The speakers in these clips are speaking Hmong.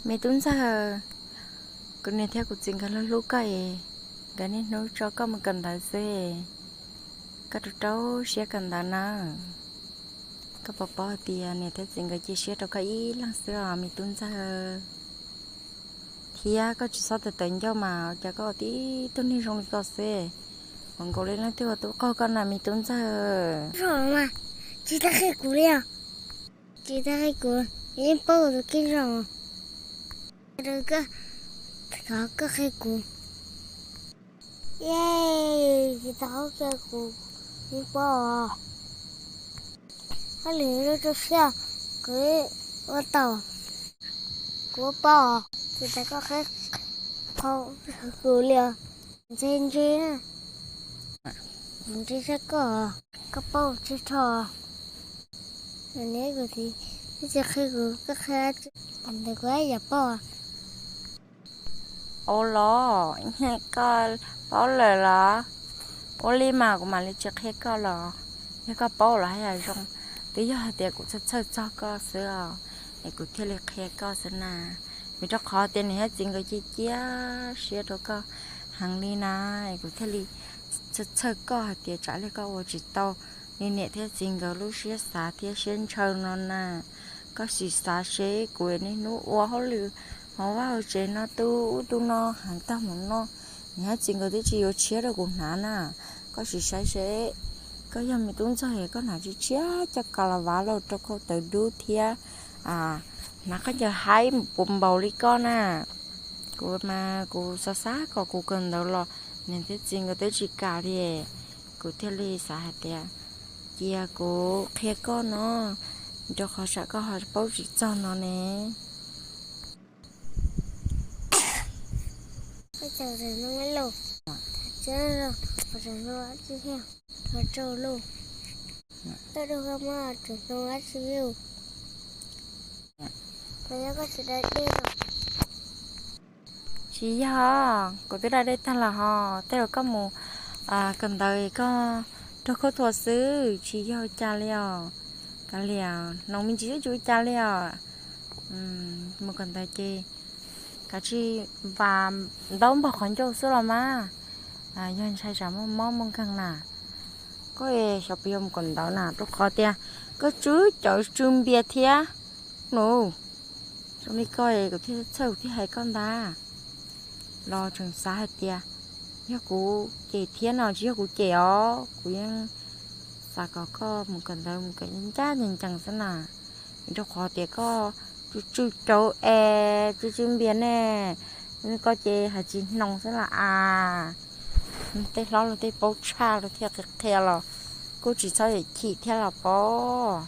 Me tub ntxawg, kuv niam thiab kuv txiv nkawd hlub hlub koj es nkawd niaj hnub tso koj mus kawm ntawv xwb, koj rau rau siab kawm ntawv na. Koj puas paub hais tias niam thiab txiv nkawd cia siab rau koj ib leeg xwb os me tub ntxawg. Thiab koj tsis txhob tawv tawv ncauj mas ua cas koj tib tug neeg zoo li koj xwb, ua nkaus li leej twg ua tub qaug koj na me tub ntxawg. Tsis tau qhia kuv li os. Tsis tau qhia kuv, yeej paub tus kheej zoo. Koj, koj qhia kuv. Tsis tau qhia kuv, yeej paub os. Hauj lwm zoo rau siab, kuv ua tau, kuv ua paub os. Tsis tas koj qhia kuv li os. Ntse ntse, ntse saib koj, koj paub tsis tho. Neb kuv txiv, tsis qhia kuv, koj qhia ntawd kuv yam paub. Ua los, koj paub lawm los? Ua li mas kuv mam li tsis qhia koj los. Yog koj paub los haj yam zoo, twb yog hais tias kuv txhawj txhawj txog koj xwb os, es kuv thiaj li qhia koj xwb na. Vim rau qhov tias niam thiab txiv nkawd cia cia siab rau koj heev li na, es kuv thiaj li txhawj txhawj koj hais tias tsam li koj ua tsis tau li niam thiab txiv nkawd lub siab xav thiab siab ntshaw no na. Koj sim xav seb kuv niaj hnub ua hauj lwm hauv vaj hauv tsev no tu ub tu no heev tag mus no, niam thiab txiv nkawd twb tsis yuav tshiab rau kuv hnav na. Koj sim saib seb, koj yog me tub ntxawg es koj hnav tsis tshiab cov kas las vav los rau khau tawv dub thiab hnav khaub ncaws haib puas npaum li koj na. Kuv mas kuv xav xav kom kuv kawm ntawv los niam thiab txiv nkawd twb tsis kam li, kuv thiaj li xav hais tias cia kuv qhia koj no, rau qhov tsam koj ho paub tsis txog no ne. Tsis yog, kuv twb da dej tag los ho, tej zaum koj mus kawm ntawv koj raug khaub thuas xwb, tsis yog ua cas li os. Kav liam, hnoos me ntsis twb tsis ua cas li os. Mus kawm ntawv ces kav tsij vas ntaub npog qhov ncauj xwb los mas, yog ntshai tsam muaj mob muaj nkeeg na. Koj xyov puas yog mus kawm ntawv na, rau qhov tias koj tsw cawv tsw npias thiab nus. Zoo li koj kuv thiaj txhawj kuv thiaj hais koj ntag. Los tseem xav hais tias yog kuv cem thiab no, tsis yog kuv cem os, kuv yeej xav kom koj mus kawm ntawv mus kawm ncaj ncees xwb na. Vim rau qhov tias koj tsw tsw cawv es tsw tsw npias ne, koj ces hais tsis hnoos xwb las as. Tej hlob luag tej paub tshaj luag thiaj qhia qhia los kuj tsis txhob yam chim thiab los pob.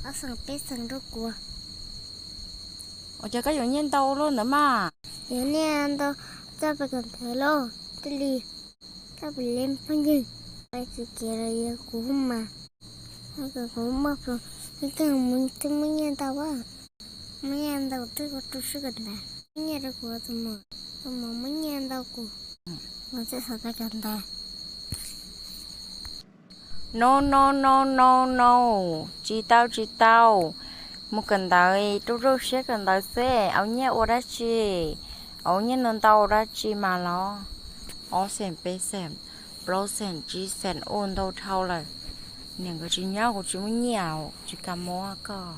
Ob xeem peb xeem rau kuv. Ua cas koj yuav nyiaj ntau luaj ntawd mas? Yuav nyiaj ntau, coj pais kawm ntawv lauj, thiaj li coj pais hlub phooj ywg. Tsis kev los yog kuv mas, kuv muaj, kuv muaj nyiaj ntau, muaj nyiaj ntau twb ua rau sib kawm ntawv, muab nyiaj rau kuv tus muam, tus muam muab nyiaj ntau kuv, kuv thiaj xav tau kawm ntawv. No no no no no, tsis tau tsis tau. Mus kawm ntawv rau rau siab kawm ntawv xwb, au nyiaj ua dab tsi? Au nyiaj ntau ntau ua dab tsi mas los? Ob xeem peb xeem plaub xeem tsib xeem ua ntau dhau lawm. Niam nkawd tsis nyob kuv tsis muaj nyiaj, tsis kam muab koj.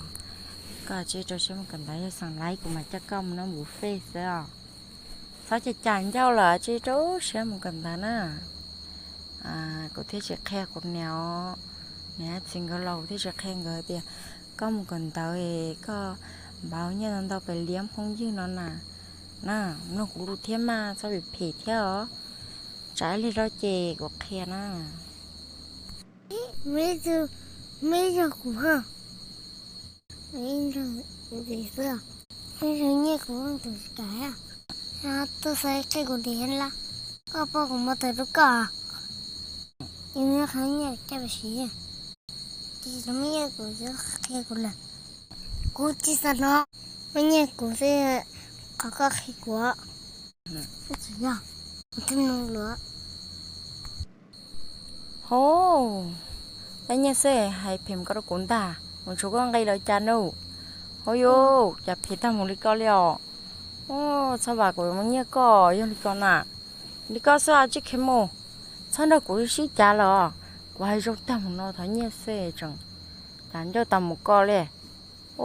Koj tsis rau siab mus kawm ntawv, yog xeem laib kuv mas coj koj mus noj buffet xwb os. Txhob cais cais ncauj lawm, tsis rau siab mus kawm ntawv na. Kuv thiaj tsis qhia kuv niam, niam txiv nkawd los kuv thiaj tsis qhia nkawd tias koj mus kawm ntawv es koj npaj nyiaj ntau ntau pem liab phooj ywg no na. Na, mloog kuv lus thiab mas txhob phem phem thiab os. Tsam ib lig zog ces kuv qhia na. Muaj ib tug, muaj ib zog kuv ho, ib zog ntxiv xwb. Ib zog nyiaj kuv tus kam, tuaj xav qhia kuv ntiag lawm. Koj pom kuv muab tawm rau koj, ib qhov nyiaj coj los siv, tab sis muaj nyiaj kuv tsis qhia kuv lawm. Kuv tsis xav hnov, muaj nyiaj kuv xwb, qhov koj qhia kuv, tsis yog, kuv twb mloog lawm. Hos, ib nyiaj xwb hais phem koj rau kuv ntag, mus tshuav koj nqi los cas nus. Ua cas phem tag mus li koj li os? Txhob vam kuv yuav muab nyiaj koj yog li ko na. Li koj xwb Tsib Khev Mus, txhob nrog kuv sib cav lawm os. Kuv hais zoo tag mus no thov nyiaj xwb tseem cas ncauj tag mus koj li.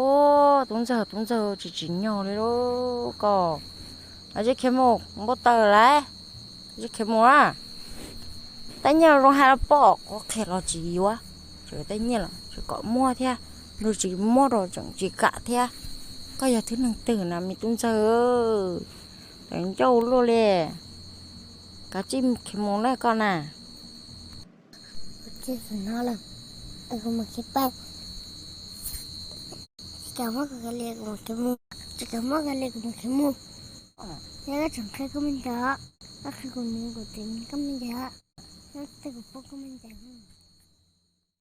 Ub, tub ntxawg tub ntxawg tsis tsim nyog li lauj koj. Tsib Khev Mus, npau taws lawm. Tsib Khev Mus na, tej nyiaj zoo hais los pom, qhuav qhia los tsis yuav, tseem tej nyiaj los tseem kom muab thiab, luag tsis muab rau tseem tsis kam thiab. Koj yog tug neeg twg na me tub ntxawg? Tseem ncauj luaj li. Kav Tsib Khev Mus na koj na. Tsis kam muab koj li kuv mus khiav mus, tsis kam muab koj li kuv mus khiav mus. Yog koj tseem qhia koj me ntxawm, koj qhia kuv mus kuv tseem koj me ntxawm, koj tej kuv pub koj me ntxawm.